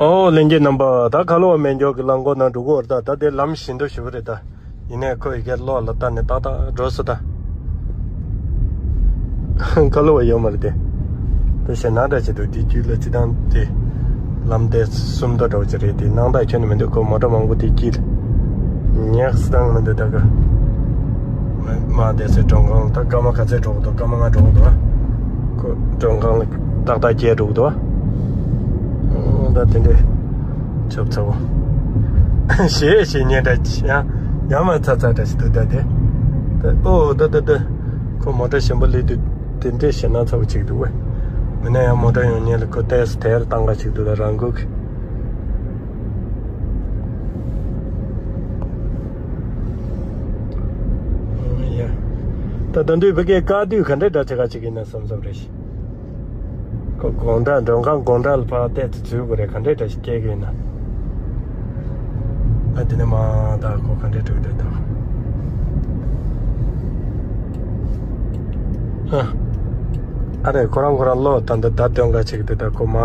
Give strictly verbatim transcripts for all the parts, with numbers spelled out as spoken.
ཨོ་ལྷན་རྒྱས་རྣམ་པ། ད་ཁ་ལོ་བ་མེ་འཇོག་གི་རླངས་འཁོར་ནང་འགྲོ་གི་ཡོད་རེད། ད་ད་དེ་ལམ་ཞི་མདོག་ཞེ་པོ་རེད་ད། ཡིན་ནའི་ཁོ་ཡི་གེ་གློག་ལ་བལྟས་ནས་ཏག་ཏག་འགྲོ་སྲིད་ད། ཁ་ལོ་བ་ཡོད་མ་རེད་དེ། ད་ཞེད་སྣང་འདྲ་ཅིག་འདུག་དེ་རྒྱུད་ལ་སྤྱིར་བཏང་དེ། ལམ་དེ་སུམ་མདོ་འདྲ་བོ་ཅིག་རེད་དེ། སྣང་དག་ཁྱོན་ནས་མི་འདུག་ཁོ་མོ་ཊ་མང་པོ་དེ་དཀྱིལ་ཉག་སི་དང་མི་འདུག་ད་ག་མ་དེ་ཚོའི་མགྲོན་ཁང་ད་སྐར་མ་ག་ཚོད་འགྲོ་གི་འདུག་སྐར་མ་ལྔ་འགྲོ་གི་འདུག་ཁོ་མགྲོན་ཁང་ལ་ཏག་ཏག་བསྐྱལ་འགྲོ་གི་འདུག་ཨོ་ད་དེ་འདྲས་ཆབ་ཚ་བོ། ཞེས་ཞེས་ཉེན་འདྲ་ཅི་ཡང་ཡང་མ་ཚ་ཚ་འདྲ་ཞིག་འདུག་ད་དེ། ད་ཨོ་ད་ད་ད་ཁོ་མོ་ཊ་གཞན་པ་སླེབས་དུས་དེ་འདྲས་ཞེད་སྣང་ཚ་བོ་ཅིག་འདུག་བས། མིན་ན་ཡང་མོ་ཊ་ཡོང་ཉེན་ལ་ཁོ་ཏོག་ཙམ་དལ་བཏང་ག་ཅིག་འདུག་ད་རང་འགུལ་གི། ཨོ་ཡ། ད་ད་འདུས་བུ་གའི་དཀའ་སྡུག་ག་འདྲས་འདྲ་ཆེ་ག་ཅིག་ཡིན་ན་བསམ་བསམ་རེད་ཤི། ཁོ་དགོང་དག་མགྲོན་ཁང་དགོང་དག་ལ་ཕར་བལྟས་ཏེ་འཛུལ་དགོས་རེད། ག་འདྲས་འདྲ་ཞིག་སྐྱེལ་གི་ཡོད་ན། ཨ་དེ་ནས་མ་ད་ཁོ་ག་འདྲས་འགྲོ་གི་འདུག་ད། ཨ། ཨ་རེ་ཁོ་རང་ཁོ་རང་གློག་ད་འདི་བརྡ་སྟོན་ག་ཅིག་འདུག་ད་ཁོ་མ།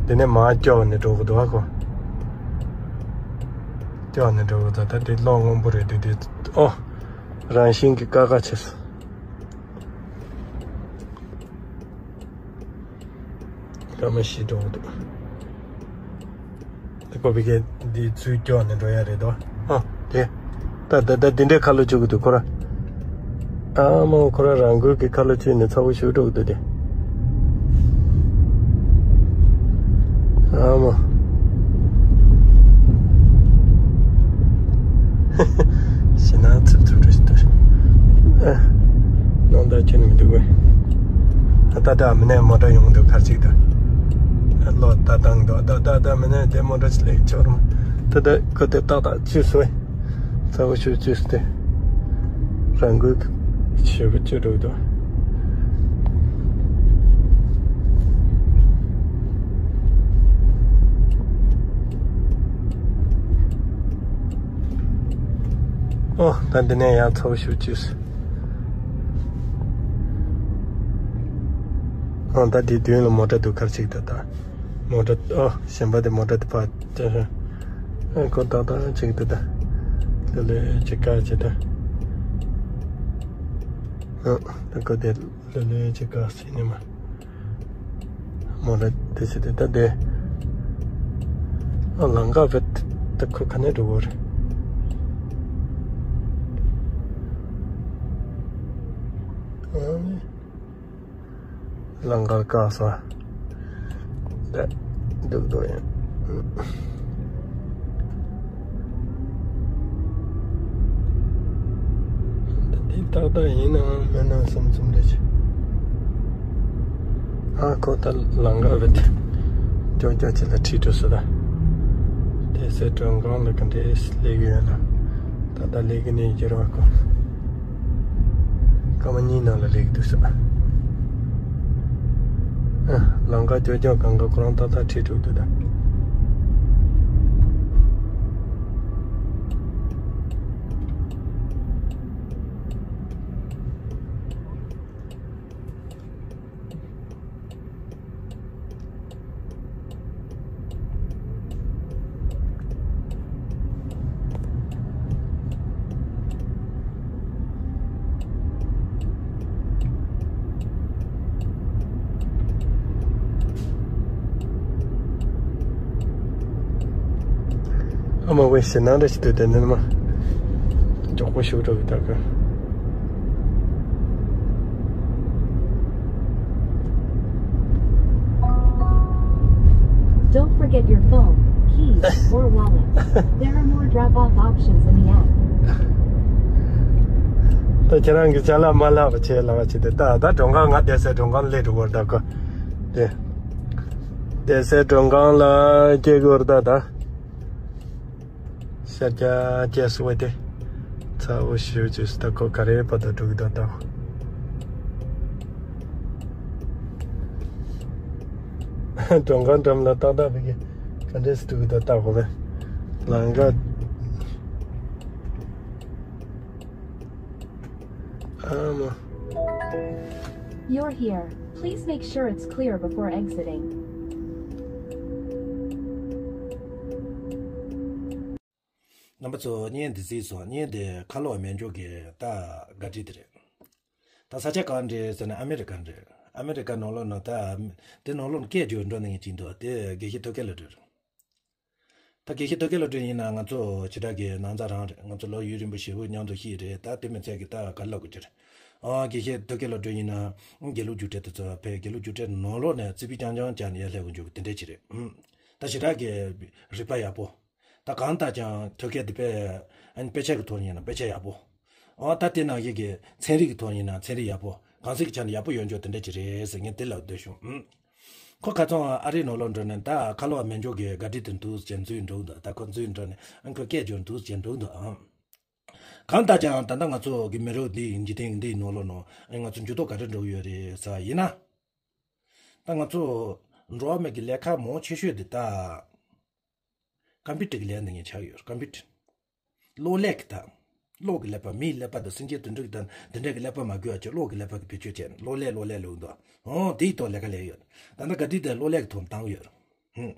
དེ་ནས་མ་སྐྱོ་བ་ནས་འགྲོ་གི་འདུག་ཨ་ཁོ། སྐྱོ་བ་ནས་འགྲོ་གི་འདུག་ད་དེ་གློག་སྔོན་པོ་རེད་འདུག་དེ་ཨོ། རང་བཞིན་གྱི་ཀ་ཁ་ཆེ་སོང་། སྐར་མ་བཞི་འགྲོ་གི་འདུག་ད་ཁོ་བི་གེ་འདི་ཚུར་སྐྱོ་ནས་འགྲོ་ཡ་རེད་དོ། ཨ་དེ། ད་ད་ད་འདི་འདྲའི་ཁ་ལོ་བཅུག་གི་འདུག་ཁོ་ར། ཨ་མ་ཁོ་ར་རང་འགུལ་གྱི་ཁ་ལོ་བཅུག་ནས་ཚ་བོ་ཞུ་འགྲོ་གི་འདུག་དེ། ཨ་མ། ཞེད་སྣང་ཚུབ་ཚུབ་འདྲ་ཞིག་འདུག་ཨ། སྣང་དག་ཁྱོན་མི་འདུག་བས། ཨ་ད་ད་མི་ནས་མོ་ཊ་ཡོང་འདུག་གར་ཅིག་ད། ཨ་ལོ་ད་བཏང་འདུག་ད་ད་ད་མི་ནས་དེ་མོ་ཊ་ཅིག་ལེགས་ཆོར་མ། ད་ད་ཁོ་དེ་ཏག་ཏག་བཅུག་སོང་བས། ཚ་བོ་ཞུ་བཅུག་སྟེ། རང་འགུལ་ཞེ་པོ་བཅུག་འགྲོ་གི་འདུག་ཨོ་ད་འདི་ནས་ཡང་ཚ་བོ་ཞུ་བཅུག་སོང་། ཨོ་ད་འདི་མདུན་ལ་མོ་ཊ་འདུག་གར་ཅིག་ད་ད། མོ་ཊ་ཨོ་གཞན་པ་དེ་མོ་ཊ་དེ་ཕར་སྟོན་ཧ། ཨ་ཁོ་ཏག་ཏག་ཅིག་འདུག་ད། ལོ་ལོ་ཅིག་དཀའ་ཅིག་ད། ཨོ་ད་ཁོ་དེ་ལོ་ལོ་ཅིག་དཀའ་ཟེར་ནས་མ། མོ་ཊ་དེ་ཅིག་དེ་ད་དེ། ཨ་ལམ་ཁ་བེད་ད་ཁོ་ག་ནས་འགྲོ་གི་རེད། ཨ་ནི། ལམ་ཁར་བཀག་སོང་། ད་སྡུག་སྡུག་ཡིན། ད་འདི་ཏག་ཏག་ཡིན་ནའང་མིན་ནའང་བསམ་བསམ་རེད་ཅེ། ཨ་ཁོ་ད་ལམ་ཁ་བེད་ཀྱོག་ཀྱོག་ཅིག་ལ་ཁྲིད་འགྲོ་སོང་ད། དེ་སེ་མགྲོན་ཁང་ལ་ག་འདྲས་སླེབས་ཡོད་ན། ད་ལྟ་སླེབས་ཀྱི་ནས་འགྱུར་བ་ཁོ། སྐར་མ་གཉིས་ནང་ལ་སླེབས་ཀྱི་འདུག་ས། ཨ། ལམ་ཁ་ཀྱོག་ཀྱོག་གང་ག་ཁོ་རང་ཏག་ཏག་ཁྲིད་འགྲོ་འདུག་ད། ཨ་མ་བས་ཞེད་སྣང་འདྲ་ཞིག་འདུག་དེ་ནས་མ། མགྱོགས་པོ་ཞུགས་འགྲོ་གི་ད་ག Don't forget your phone, keys, or wallet. There are more drop-off options in the app. ད་ཁྱེད་རང་གི་ཅ་ལག་མ་ལག་པ་བྱས་ལ་བ་བྱས་ཏེ་ད་ད་མགྲོན་ཁང་ང་བསྡད་སའི་མགྲོན་ཁང་སླེབས་འགྲོ་གི་ད་ག་དེ། བསྡད་སའི་མགྲོན་ཁང་ལ་སྐྱེལ་དགོས་རེད་ད་ད། ཤར་རྒྱག་རྒྱག་སོང་བ་དེ། ཚ་བོ་ཞུ་ཅེས་སུ་ད་ཁོ་ག་རེ་བར་དུ་འགྲོ་གི་འདུག་ད། མགྲོན་ཁང་འགྲམ་ལ་ཏག་ཏག་བི་གེ་ག་འདྲས་སུ་འགྲོ་གི་འདུག་ད་ཁོ་བས། ལམ་ཁ། ཨ་མ། You're here. Please make sure it's clear before exiting. རྣམ་པ་ཚོ་བརྙན་འདི་གཟིགས་སོང་། བརྙན་འདི་ཁ་ལོ་བ་སྨན་སྦྱོར་གྱི་ད་ག་འདྲི་དེ་རེད། ད་ས་ཆ་གང་རེད་ཟེར་ན་ཨ་མེ་རི་ཀ་རེད། ཨ་མེ་རི་ཀ་ནང་ལོགས་ནང་ད་དེ་ནང་ལོགས་ནས་སྐད་རྒྱག་འགྲོ་ནས་ངས་ཅིག་འདུག་དེ་དགེ་བཤེས་ཐོད་རྒལ་ལོ་དྲུག་རེད། ད་དགེ་བཤེས་ཐོད་རྒལ་ལོ་དྲུག་ཡིན་ན་ང་ཚོ་ཇི་འདྲ་གི་ནང་ཚ་རང་རེད། ང་ཚོ་ལོ་ཡུན་རིང་པོ་ཞེ་པོ་མཉམ་དུ་ཤི་རེད། ད་དེ་མི་ཚད་ཀྱི་ད་ག་ལབ་དགོས་ཀྱི་རེད། ཨ་དགེ་བཤེས་ཐོད་རྒལ་ལོ་དྲུག་ཡིན་ན་དགེ་ལུགས་རྒྱུགས་སྤྲོད་དེ་ཚོ་བས་དགེ་ལུགས་རྒྱུགས་སྤྲོད་ནང་ལོགས་ནས་རྩིས་པའི་རྐྱང་རྐྱང་བྱས་ནས་ཡར་སླེབས་དགོས་འཇུག་དེ་འདྲ་ཅིག་རེད། ཨུམ། ད་ཞེ་དྲག་གི་རིག་པ་ཡག་པོ། ད་གང་ལྟར་ཀྱང་ཐོད་རྒལ་དེ་དཔེ་ཨ་ནི་དཔེ་ཆ་གི་ཐོག་ཡིན་ན་དཔེ་ཆ་ཡག་པོ། ཨོ་ད་དེ་ནང་བཞིན་གྱི་ཚན་རིག་གི་ཐོག་ཡིན་ན་ཚན་རིག་ཡག་པོ། གང་ཟག་གི་ཆ་ནས་ཡག་པོ་ཡོད་འཇོག་དེ་འདྲ་ཅིག་རེད་ཟེར་ངས་དེ་ལབ་འདོད་བྱུང་། ཨུམ། ཁོ་ཁ་ཚང་ཨ་རིའི་ནང་ལོགས་འགྲོ་ནས་ད་ཁ་ལོ་བ་སྨན་སྦྱོར་གྱི་ག་དྲི་དེ་འདུག་ཅེས་འཛུལ་འགྲོ་འདུག་ད་ཁོ་འཛུལ་འགྲོ་ནས་ཨ་ཁོ་སྐད་སྦྱོར་འདུག་ཅེས་འགྲོ་འདུག་ཨང་། གང་ལྟར་ཀྱང་ད་ལྟ་ང་ཚོ་གི་མི་རབས་འདིའི་འཇིག་རྟེན་འདིའི་ནང་ལོགས་ནང་ང་ཚོ་འགྱུར་ལྡོག་ག་རེ་འགྲོ་གི་ཡོད་རེད་ཟེར་བ་ཡིན་ན། ད་ང་ཚོ་འགྲོ་བ་མི་གི་ལས་ཀ་མང་ཆེ་ཤོས་འདི་ད་ཀམ་པུ་ཊར་གི་ལས་འདི་ངས་ཆགས་ཡོད། ཀམ་པུ་ཊར། གློག་ཀླད་ཀྱི་ད། གློག་གི་ཀླད་པ། མིའི་ཀླད་པ་དང་སེམས་ཅན་དུད་འགྲོ་གི་ད་འདི་འདྲ་གི་ཀླད་པ་མ་དགོས་པ་བྱས་གློག་གི་ཀླད་པ་གི་བེད་སྤྱོད་བྱས་ནས་གློག་ཀླད་གློག་ཀླད་ལབ་འདུག་ཨོ་དེའི་ཐོག་ལས་ཀ་ལས་ཡོད། ད་ལྟ་ག་དུས་དེ་གློག་ཀླད་ཀྱི་ཐོག་ནས་བཏང་ཡོད། ཧུམ།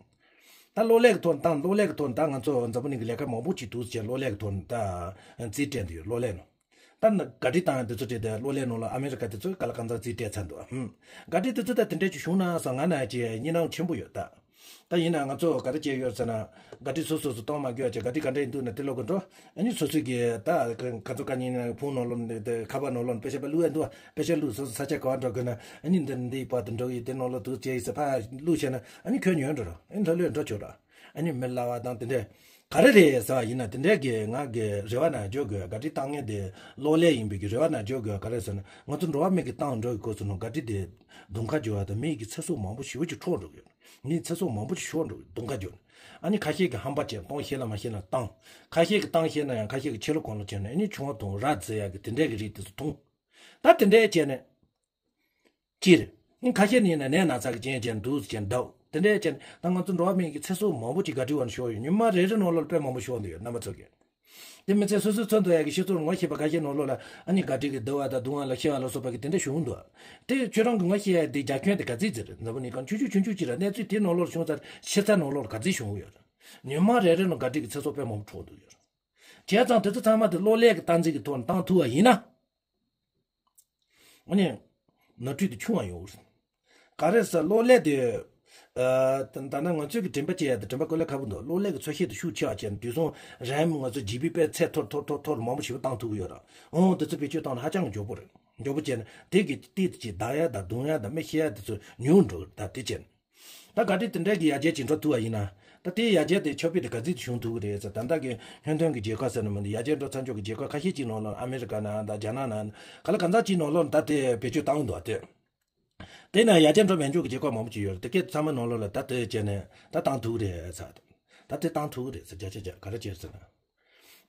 ད་གློག་ཀླད་ཀྱི་ཐོག་ནས་བཏང་། གློག་ཀླད་ཀྱི་ཐོག་ནས་ད་ང་ཚོ་འཛམ་བུ་གླིང་གི་ལས་ཀ་མང་པོ་ཅིག་འདུག་ཟེར་གློག་ཀླད་ཀྱི་ཐོག་ནས་ད་རྩིས་སྤྲད་འདུག་ཡོད་གློག་ཀླད་ནང་། ད་ན་ག་དྲི་བཏང་ཡང་དེ་ཚོ་བྲིས་ཏེ་གློག་ཀླད་ནང་ལ་ཨ་མེ་རི་ཀ་དེ་ཚོས་ག་ལ་གང་འཚམ་རྩིས་སྤྲད་ཚར་འདུག་ཧུམ། ག་དྲི་དེ་ཚོ་ད་དེ་འདྲས་ཅིག་བྱུང་ན་བསམ་ང་ན་ཅིག་སྙིང་རང་ཆེན་པོ་ཡོད་ད། ད་ཡིན་ན་ང་ཚོ་ག་རེ་བྱས་ཡོད་ཟེར་ན། ག་དྲི་སོ་སོ་སོ་གཏོང་མ་དགོས་ཅིག་ག་དྲི་ག་འདྲས་འདུག་ན་དེ་ལོག་གི་འགྲོ། ཨ་ནི་སོ་སོ་གི་ད་ག་ཚོད་ག་ཉིན་ཕུང་ནང་ལོགས་ནས་དེ་ཁ་པར་ནང་ལོགས་ནས་དཔེ་ཆ་པ་བླུགས་ཡ་འདུག་དཔེ་ཆ་བླུགས་སོ་སོ་ས་ཆ་ག་བ་འགྲོ་དགོས་ན་ཨ་ནི་འདི་འདི་པ་དེ་འགྲོ་ཡི་དེ་ནང་ལོགས་འདུག་ཅེས་ཡི་ཟེར་ཕ་བླུགས་བྱས་ན་ཨ་ནི་ཁྱོད་ཉོས་འགྲོ་ར། ཨ་ནི་ལྷོད་ལྷོད་འགྲོ་ཆོག་ར། ཨ་ནི་མི་གླ་བ་དང་དེ་འདྲས་ག་རེ་རེད་ཟེར་བ་ཡིན་ན། དེ་འདྲས་ཀྱི་ང་གི་རེ་བ་ན་འཇོག་དགོས། ག་དྲི་བཏང་མཁན་དེ་གློག་ཀླད་ཡིན་པའི་གི་རེ་བ་ན་འཇོག་དགོས། ག་རེ་ཟེར་ན་ང་ཚོ་འགྲོ་བ་མི་གི་བཏང་འགྲོ་གི་སྐབས་སུ་ནང་ག་དྲི་དེ་གདོང་ཁ་འགྱུར་བ་དང་མི་གི་ཚེ་སྲོག་མང་པོ་ཞེ་པོ་ཅིག་འཕྲོག་འགྲོ་གི་ཡོད། མིའི་ཚེ་སྲོག་མང་པོ་ཅིག་ཤོར་འགྲོ་གི་གདོང་ཁ་འགྱུར་ནས། ཨ་ནི་ཁ་ཤས་ཀྱི་ཧམ་པ་ཅན་གཏོང་ཤེས་ལ་མ་ཤེས་ལ་བཏང་། ཁ་ཤས་ཀྱི་བཏང་ཤེས་ན་ཡང་ཁ་ཤས་ཀྱི་ཕྱི་ལོགས་གང་ལ་བྱས་ན་ཨ་ནི་ཆུང་བ་འཐུང་ར་ཟེར་ཡག་གི་དེ་འདྲས་ཀྱི་རིགས་དེ་ཚོ་འཐུང་། ད་དེ་འདྲས་བྱས་ནས། སྤྱིར། ཁ་ཤས་ནི་ཡིན་ན་ནད་ན་ཚ་གི་རྐྱེན་བྱས་འདུག་ཟེར་གྱི་འདུག་དེ་འདྲའི་རྐྱེན་ད་ང་ཚོ་འགྲོ་བ་མི་གི་ཚེ་སྲོག་མང་པོ་ཅིག་ག་དྲི་བ་ནས་ཤོར་ཡོད། ཉི་མ་རེ་རེ་ནང་ལོགས་ལ་དཔེ་མང་པོ་ཤོར་འདུག་ཡོད་རྣམ་པ་ཚོ་གིས། དེ་མི་ཚད་སོ་སོའི་འཚོ་འདུག་ཡ་གི་སྤྱི་ཚོགས་ངོ་ཤེས་པ་ཁ་ཤས་ནང་ལོགས་ལ་ཨ་ནི་ག་དྲི་གི་བསྡུ་བ་དང་བརྡུང་བ་ལ་ཤེས་པ་ལ་སོགས་པ་གི་དེ་འདྲ་བྱུང་འདུག་དེ་ཁྱོད་རང་གི་ངོ་ཤེས་ཡ་དེ་རྒྱ་ཁྱོན་དེ་ག་ཚིག་ཚིག་རེད། འཛམ་བུ་གླིང་གང་ཆུང་ཆུང་ཆུང་ཆུང་ཅིག་ར་གནས་ཚུལ་དེ་ནང་ལོགས་ལ་བྱུང་ཚར་ཕྱི་ཚར་ནང་ལོགས་ལ་ག་ཚིག་བྱུང་ཡོད་རེད། ཉི་མ་རེ་རེ་ནང་ག་དྲི་གི་ཚེ་སྲོག་དཔེ་མང་པོ་འཕྲོག་འདུག་ཡོད་རེད། བྱས་ཙང་དེ་ཚོ་ཚང་མ་དེ་གློག་ཀླད་ཀྱི་སྟངས་འཛིན་གྱི་ཐོག་ནས་བཏང་ཐུབ་པ་ཡིན་ན། ཨ་ནི། ནོར་འཁྲུལ་དེ་ཆུང་བ་ཡོང་གི་རེད། ག་རེ་ཟེར་གློག་ཀླད་དེ། ཨ། ད་ད་ནང་ང་ཚོས་ཀྱི་དྲན་པ་བྱེད་ཡ་དེ་དྲན་པ་བཀོལ་ལས་ཁག་པོ་འདུག་གློག་ཀླད་ཀྱི་ཚོད་ཤེས་དེ་ཤུགས་ཆེ་བ་བྱས་ནས་དུས་སང་རེམ་ང་ཚོ་ཇི་བི་དཔེ་ཚད་མཐོར་མཐོར་མཐོར་མཐོར་མང་པོ་ཞིག་བཏང་ཐུབ་ཀྱི་ཡོད་ར། ཨང་། དེ་ཚོ་བེད་སྤྱོད་བཏང་ན་ཧ་ཅང་གི་མགྱོགས་པོ་རེད། མགྱོགས་པོ་བྱས་ནས་དེ་གི་སྟེང་དུ་ཅིག་བདག་ཡ་དང་བརྡུང་ཡ་དང་མི་ཤེས་ཡ་དེ་ཚོ་ཉུང་འགྲོ་གི་རེད། ད་དེ་བྱས་ནས། ད་ག་དུས་དེ་འདྲ་གི་ཡར་རྒྱས་ཅིག་འགྲོ་ཐུབ་པ་ཡིན་ན། ད་དེའི་ཡར་རྒྱས་དེ་ཆོག་པའི་དེ་ག་ཚོད་དུ་བྱུང་ཐུབ་ཀྱི་རེད་ཟེར། ད་ལྟ་གི་ཧུན་ཐོན་གྱི་རྒྱལ་ཁབ་ཟེར་ན་མི་འདུག་ཡར་རྒྱས་འགྲོ་ཚར་འཇོག་གི་རྒྱལ་ཁབ་ཁ་ཤས་ཅིག་ནང་ལ་ཨ་མེ་རི་ཀ་ནང་དང་རྒྱ་ནག་ནང་ག་ལ་གང་ཟག་ཅིག་ནང་ལ་ད་དེ་བེད་སྤྱོད་བཏང་འདུག་དེ། དེ་ན་ཡར་རྒྱས་འགྲོ་མེད་འཇོག་གི་རྒྱལ་ཁབ་མང་པོ་ཅིག་ཡོད་རེད། དེ་སྐད་ཚང་མ་ནང་ལོགས་ལ་ད་དེ་བྱས་ནས་ད་བཏང་ཐུབ་ཀྱི་རེད་ཟེར། ད་དེ་བཏང་ཐུབ་ཀྱི་རེད་ཟེར། བརྒྱ་ཆ་བརྒྱ་ག་རེ་བྱས་ཟེར་ན།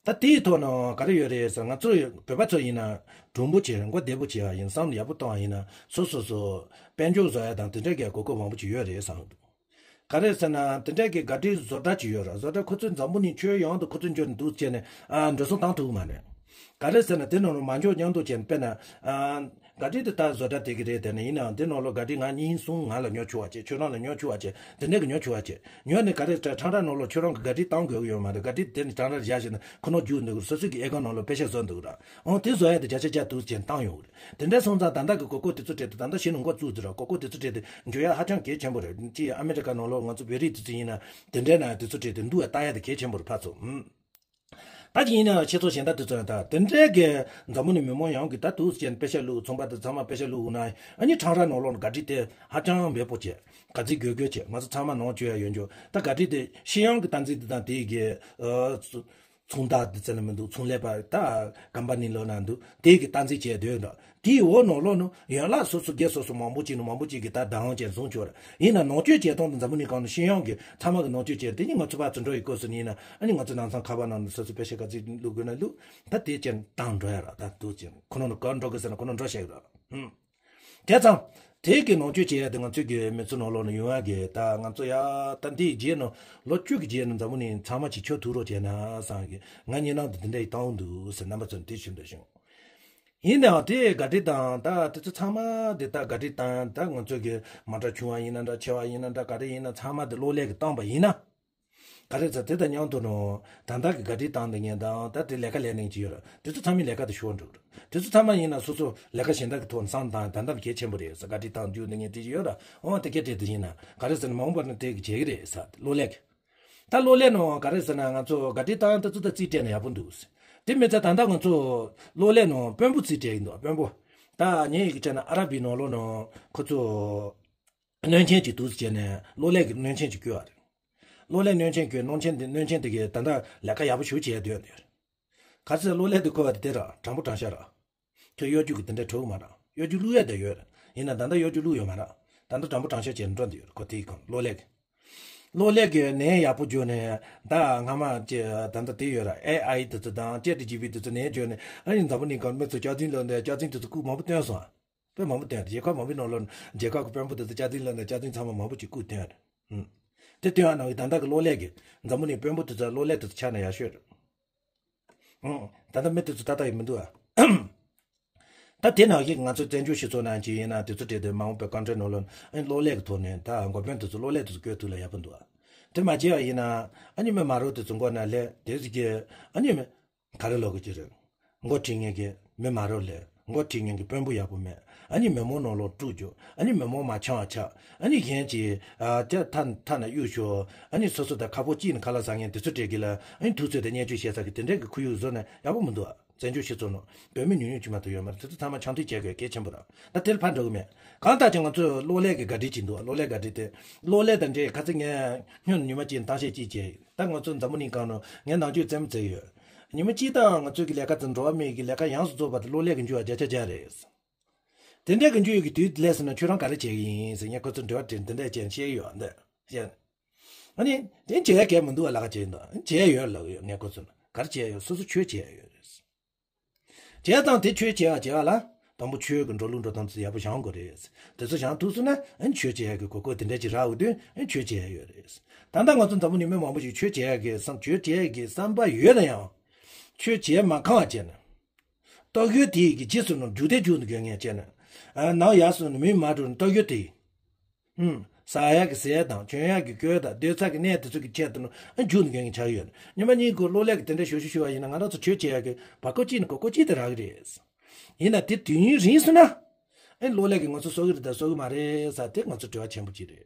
ད་དེའི་ཐོག་ནས་ག་རེ་ཡོད་རེད་ཟེར། ང་ཚོ་བོད་པ་ཚོ་ཡིན་ན་གྲུང་པོ་བྱས་མགོ་བདེ་པོ་བྱས་པ་ཡིན། བསམ་བློ་ཡག་པོ་བཏང་བ་ཡིན་ན་སོ་སོ་སོ་དཔལ་འབྱོར་བཟོ་ཡ་དང་དེ་འདྲ་གི་གོ་སྐབས་མང་པོ་ཅིག་ཡོད་རེད་བསམ་འདུག་ག་རེ་ཟེར་ན་དེ་འདྲ་གི་ག་དྲི་བཟོ་གྲྭ་ཅིག་ཡོད་རེད། བཟོ་གྲྭ་ཁོ་ཚོས་འཛམ་བུ་གླིང་ཁྱོན་ཡོངས་དུ་ཁོ་ཚོས་འབྱོར་ནས་འདུག་བྱས་ནས་ཨ་འགྲོ་སོང་བཏང་ཐུབ་ཀྱི་མ་རེད། ག་རེ་ཟེར་ན་དེ་ནང་ལ་མ་འཇོག་མཉམ་དུ་བྱས་ནས་དཔེར་ན་ཨ། ག་དྲི་དེ་ད་བཟོ་གྲྭ་དེ་གི་རེད། དེ་ནས་ཡིན་ནའང་དེ་ནང་ལོགས་ག་དྲི་ང་གཉིས་གསུམ་ང་ལ་ཉོ་ཆོག་པ་བྱས། ཁྱོད་རང་ལ་ཉོ་ཆོག་པ་བྱས། དེ་འདྲ་གི་ཉོ་ཆོག་པ་བྱས། ཉོས་ནས་ག་རེ་ཁྲང་ཁྲ་ནང་ལོགས་ཁྱོད་རང་གི་ག་དྲི་བཏང་དགོས་ཀྱི་ཡོད་མ་རེད། ག་དྲི་དེ་ནི་ཁྲང་ཁྲ་བཞག་བྱས་ན་ཁོ་ནོར་རྒྱུག་འདུག་སོ་སོ་གི་ཨེ་ཀོན་ནང་ལོགས་པེ་ཤ་བཟོ་འདུག་ར། འོང་དེ་བཟོ་ཡ་དེ་བརྒྱ་ཆ་བརྒྱ་འདུག་ཅན་བཏང་ཡོང་གི་རེད། དེ་འདྲ་སོང་ཙང་ད་ལྟ་གི་གོ་སྐབས་དེ་ཚོ་སྤྲད་དེ་ད་ལྟ་གཞི་ནས་འགོ་བཙུགས་ཟེར་ར། གོ་སྐབས་དེ་ཚོ་སྤྲད་དེ་འཇོག་ཡ་ཧ་ཅང་གལ་ཆེན་པོ་རེད། ཅི་ཨ་མེ་རི་ཀ་ནང་ལོགས་ང་ཚོ་བོད་རིགས་དེ་ཚོ་ཡིན་ན་དེ་འདྲ་ན་དེ་ཚོ་སྤྲད་དེ་འདུག་ཡ་བཏང་ཡ་དེ་གལ་ཆེན་པོ་རེད་ཕར་ཚུར། ཨུམ། ད་ཅི་ཡིན་ན་ཁྱེད་ཚོ་གཞན་དག་དེ་ཚོ་ཡང་ད་དེ་འདྲའི་གི་འཛམ་བུ་གླིང་མི་མང་ཡོངས་ཀྱི་ད་དུས་ཅན་པེ་ཤ་བླུགས། ཚོང་པ་དེ་ཚང་མ་པེ་ཤ་བླུགས་ན་ཨ་ནི་ཁྲང་ར་ནང་ལོགས་ནས་ག་དྲི་དེ་ཧ་ཅང་འབེལ་པོ་བྱས། ག་ཚིག་དགོས་དགོས་བྱས། ང་ཚོ་ཚང་མ་ནང་བཅོས་ཡ་ཡོད་འཇོག་ད་ག་དྲི་དེ་ཤེས་ཡོན་གྱི་སྟངས་འཛིན་དེ་དང་དེའི་གི་ཨ་ཚོང་བདག་དེ་ཚོ་ལ་མི་འདུག་ཚོང་ལས་པ་ད་ཀམ་པ་ནི་ལོ་ན་འདུག་དེའི་གི་སྟངས་འཛིན་བྱས་སྡོད་འདུག་དེའི་འོག་ནང་ལོགས་ནང་ཡན་ལག་སོ་སོ་སྒེར་སོ་སོ་མང་པོ་ཅིག་ནང་མང་པོ་ཅིག་གིས་ད་བདག་དབང་ཅན་བཟུང་ཆོག་རེད། ཡིན་ན་ནང་ཆོས་བྱེད་སྟངས་དེ་འཛམ་བུ་གླིང་སྒང་ནས་ཤེས་ཡོན་གྱི་ཚང་མ་གི་ནང་ཆོས་བྱས། དེ་ནི་ང་ཚོ་ཕར་ཚུར་འགྲོ་ཡི་སྐབས་སུ་ཡིན་ན་ཨ་ནི་ང་ཚོ་ནང་ཚང་ཁ་པར་ནང་ནས་སོ་སོ་པེ་ཤ་ག་ཚོད་བླུག་དགོས་ན་བླུག་ད་དེ་ཅན་བཏང་འགྲོ་ཡ་ར། ད་དུས་ཅན་ཁོ་ནང་ནས་ག་འགྲོ་དགོས་ཟེར་ན་ཁོ་ནང་འགྲོ་བཤད་ཡོད་ར། ཧུམ། བྱས་ཙང་དེ་གི་ནང་ཆོས་བྱེད་ཡ་དེ་ང་ཚོའི་གི་མི་ཚོ་ནང་ལོགས་ནས་ཡོང་ཡ་གི་ད་ང་ཚོ་ཡ་ད་འདིའི་རྗེས་ནང་ལོ་བཅུ་གི་རྗེས་ནང་འཛམ་བུ་གླིང་ཚང་མ་ཅིག་ཆོས་ཐུག་རོགས་བྱས་ན་བསམ་གི་ང་ཉིན་ནང་དུ་དེ་འདྲ་ཡི་བཏང་འདུག་ཟེར་རྣམ་པ་ཚོ་ནས་དེ་ཞུ་འདོད་བྱུང་། ཡིན་ནའང་དེ་ག་དྲི་དང་ད་དེ་ཚོ་ཚང་མ་དེ་ད་ག་དྲི་དང་ད་ང་ཚོ་གི་མ་འདྲ་ཆུང་བ་ཡིན་ན་འདྲ་ཆེ་བ་ཡིན་ན་འདྲ་ག་རེ་ཡིན་ན་ཚང་མ་དེ་གློག་ཀླད་ཀྱིས་བཏང་པ་ཡིན་ན། ག་རེ་ཟེར་དེ་དང་མཉམ་དུ་ནོ། ད་ལྟ་གི་བཀའ་ཁྲིད་བཏང་འདི་ངན་དང་ད་དེ་ལས་ཀ་ལས་ནས་ཅི་ཡོད་ར། དེ་ཚོ་ཚང་མའི་ལས་ཀ་དེ་ཤོར་འགྲོ་ར། དེ་ཚོ་ཚང་མ་ཡིན་ན་སོ་སོ་ལས་ཀ་གཞན་དག་གི་ཐོག་ནས་བསམ་བཏང་ད་ལྟ་གལ་ཆེན་པོ་རེད་ཟེར། བཀའ་ཁྲིད་བཏང་རྒྱུ་འདི་ངན་དེ་ཅི་ཡོད་ར། འོ་དེ་སྐད་བྲིས་དེ་ཡིན་ན་ག་རེ་ཟེར་ན་མ་འོངས་པ་ན་དེ་གི་བྱེད་གི་རེད་ཟེར། གློག་ཀླད་ཀྱི། ད་གློག་ཀླད་ནང་ག་རེ་ཟེར་ན་ང་ཚོ་བཀའ་ཁྲིད་བཏང་ད་ཚོ་ད་རྩིས་སྤྲད་ན་ཡག་པོ་འདུག་ཟེར། དེ་མི་ཚད་ད་ལྟ་ང་ཚོ་གློག་ཀླད་ནང་དཔོན་པོ་རྩིས་སྤྲད་ཡིན་འདུག་དཔོན་པོ། ད་ངས་ཡི་གེ་བྱས་ན་ཨ་ར་བི་ནང་ལོགས་ནང་ཁོ་ཚོ་སྣོན་མཁན་གྱི་འདུག་ཟེར་བྱས་ནས་གློག་ཀླད་ཀྱི་སྣོན་མཁན་གྱི་བསྐོས་པ་རེད། གློག་ཀླད་སྣོན་མཁན་གྱི་སྣོན་མཁན་དེ་སྣོན་མཁན་དེ་གིས་ད་ལྟ་ལས་ཀ་ཡག་པོ་ཞིག་བྱས་སྡོད་འདུག་ག་ཚོད་གློག་ཀླད་དེ་བསྐོས་པ་དེ་དེ་ར་དྲང་པོ་དྲང་བཞག་ར། ཁྱོད་གཡོ་སྒྱུ་གི་དེ་འདྲ་གྲོགས་མ་ར། གཡོ་སྒྱུ་བླུག་ཡ་དེ་ཡོད་ར། ཡིན་ན་ད་ལྟ་གཡོ་སྒྱུ་བླུག་ཡོད་མ་ར། ད་ལྟ་དྲང་པོ་དྲང་བཞག་བྱས་ནས་འགྲོ་འདི་ཡོད་ར། ཁོ་དེའི་གང་གློག་ཀླད་ཀྱི། གློག་ཀླད་ཀྱི་ནས་ཡག་པོ་བརྗོད་ནས་ད་སྔ་མ་ཀྱི་ད་ལྟ་དེ་ཡོད་ར། ཨེ་ཨའི་དེ་ཚོ་དང་ཅེ་ཊི་ཇི་པི་དེ་ཚོ་ནས་བརྗོད་ནས་ཨ་ནི་འཛམ་བུ་གླིང་གང་མི་ཚོ་སྐྱག་རྫུན་ལབ་ནས་སྐྱག་རྫུན་དེ་ཚོ་རྐུབ་མང་པོ་བཏོན་སོང་། དཔེ་མང་པོ་བཏོན་རེད། རྒྱལ་ཁབ་མང་པོའི་ནང་ལོགས་རྒྱལ་ཁབ་ཀྱི་དཔོན་པོ་དེ་ཚོ་སྐྱག་རྫུན་ལབ་ནས་སྐྱག་རྫུན་ཚང་མ་མང་པོ་ཅིག་རྐུབ་བཏོན་རེད། ཨུམ། དེ་བཏོན་ཡ་ནང་གི་ད་ལྟ་གི་གློག་ཀླད་ཀྱི་འཛམ་བུ་གླིང་དཔོན་པོ་དེ་ཚོ་གློག་ཀླད་དེ་ཚོ་ཆགས་ན་ཡག་ཤོས་རེད། ཨང་། ད་ལྟ་མི་དེ་ཚོ་ཏག་ཏག་ཡིན་མི་འདུག་ཨ། ད་དེ་ནང་བཞིན་ང་ཚོ་བཙན་བྱོལ་སྤྱི་ཚོགས་ནང་གི་ཡིན་ན་དེ་ཚོ་གྲས་དེ་མ་འོངས་པའི་བཀའ་འཁྲོལ་ནང་ལོགས་ཨ་ནི་གློག་ཀླད་ཀྱི་ཐོག་ནས་ད་འགོ་དཔོན་དེ་ཚོ་གློག་ཀླད་དེ་ཚོ་བསྐོས་ཐུབ་ལ་ཡག་པོ་འདུག་ཨ། དེ་མ་བྱས་པ་ཡིན་ན་ཨ་ནི་མི་མ་རོགས་དེ་ཚོ་མགོ་ན་ལས་དེ་ཚོ་གི་ཨ་ནི་མི་ག་རེ་ལོག་གི་ཅི་རེད། མགོ་ཁྲིད་མཁན་གྱི་མི་མ་རོགས་ལས་མགོ་ཁྲིད་མཁན་གྱི་དཔོན་པོ་ཡག་པོ་མེད། ཨ་ནི་མི་མང་ནང་ལོགས་དཀྲུག་རྒྱུ། ཨ་ནི་མི་མང་མ་འཆམ་པ་ཆགས། ཨ་ནི་གཞན་གྱིས་ཨ་ད་ཐ་ཐ་ན་གཡུག་ཞོག་ཨ་ནི་སོ་སོ་དང་ཁ་ཕོ་གཅིག་ནས་ཁ་ལག་ཟ་མཁན་དེ་ཚོ་གྲས་ཀྱི་ལ་ཨ་ནི་ཐུག་ཚོད་དང་བརྙས་བཅོས་བྱེད་ས་གི་དེ་འདྲས་ཀྱི་ཁོར་ཡུག་བཟོ་ན་ཡག་པོ་མི་འདུག་ཨ། བཙན་བྱོལ་སྤྱི་ཚོགས་ནང་བོད་མི་ཉུང་ཉུང་ཅིག་མ་གཏོགས་ཡོད་མ་རེད། དེ་ཚོ་ཚང་མ་འཆམ་མཐུན་བྱེད་དགོས་གལ་ཆེན་པོ་རེད། ད་དེར་ཕར་འགྲོ་གི་མེད། གང་ལྟར་ཀྱང་ང་ཚོས་གློག་ཀླད་ཀྱི་བཀའ་དྲིན་ཅིག་འདུག་གློག་ཀླད་བཀའ་དྲིན་དེ། གློག་ཀླད་དང་འབྲེལ་ཁ་ཚིག་ངས་སྔོན་ཉི་མ་གཅིག་གཏམ་བཤད་ཅིག་བྱས། ད་ང་ཚོ་འཛམ་བུ་གླིང་སྒང་ནང་ངས་ནང་ཆོས་རྩེད་མོ་རྩེ་ཡོད། ཉི་མ་གཅིག་དང་ང་ཚོའི་གི་ལས་ཀ་དེ་འགྲོ་བ་མེད་གི་ལས་ཀ་ཡོངས་སུ་རྫོགས་པ་དེ་གློག་ཀླད་ཀྱི་འགྱུར་བ་བརྒྱ་ཆ་བརྒྱ་རེད། དེ་འདྲའི་གི་འགྱུར་ཡོད་གི་དུས་སླེབས་སོང་ན་ཁྱོད་རང་ག་རེ་བྱེད་གི་ཡིན་ཟེར་ངས་ཁོ་ཚོར་འབྲེལ་བ་དེ་འདི་འདྲ་བྱས་བཤད་ཡོད་འདི་བཤད། ཨ་ནི། དེ་བྱེད་ཡ་གལ་མི་འདུག་བ་ལ་ཁ་བྱེད་འདུག་བྱེད་ཡ་ཡོད་ལབ་ཡོད་ངས་ཁོ་ཚོར་ག་རེ་བྱེད་ཡ་ཡོད་སོ་སོ་ཆོས་བྱེད་ཡ་ཡོད་རེད། བྱས་ཙང་དེ་ཆོས་བྱེད་པ་བྱེད་པ་ལ་དང་པོ་ཆོས་ཀྱི་འགྲོ་ལུགས་འགྲོ་སྟངས་དེ་ཚོ་ཡག་པོ་སྦྱང་དགོས་རེད། དེ་ཚོ་སྦྱང་ཐུབ་སོང་ན་ཨ་ནི་ཆོས་བྱེད་ཡག་གི་གོ་སྐབས་དེ་འདྲ་ཅིག་རག་འོང་དུས་ཨ་ནི་ཆོས་བྱེད་ཡག་ཡོད་རེད། ད་ལྟ་ང་ཚོ་འཛམ་བུ་གླིང་མི་མང་པོ་ཞིག་ཆོས་བྱེད་ཡག་གི་བསམ་ཆོས་བྱེད་ཡག་གི་བསམ་པ་ཡོད་ན་ཡང་། ཆོས་བྱེད་མ་ཁོམ་པ་བྱས་ན། སྟོབས་ཤུགས་དེ་ཡི་གི་རྗེས་སུ་ནང་རྒྱུག་དེ་རྒྱུག་འདུག་མཁན་བྱས་ན། ཨ་ནང་ཡར་སོང་ནས་མི་མ་འགྲོ་ནས་སྟོབས་ཤུགས་དེ། ཧུམ། ཟ་ཡག་གི་ཟས་དང་གྱོན་ཡག་གི་གོས་དང་སྡོད་ས་གི་གནས་དེ་ཚོ་གི་ཆེད་དུ་ནང་ཨ་རྒྱུག་འདུག་མཁན་གྱི་ཆགས་ཡོད། ཉི་མ་གཉིས་གི་གློག་ཀླད་ཀྱི་དེ་འདྲ་ཞུ་ཞུ་ཞུ་བ་ཡིན་ན་ང་རང་ཚོ་ཆོས་བྱེད་ཡག་གི་བར་སྐབས་གཅིག་ནས་གོ་སྐབས་གཅིག་དེ་རག་གི་རེད། ཡིན་ན་དེ་དུས་ཡུན་རིང་སོང་ན། ཨེ་གློག་ཀླད་ཀྱིས་ང་ཚོ་གསོད་ཀྱི་རེད་དང་གསོད་ཀྱི་མ་རེད་ཟེར་དེ་ང་ཚོ་དྲི་བ་ཆེན་པོ་ཅིག་རེད།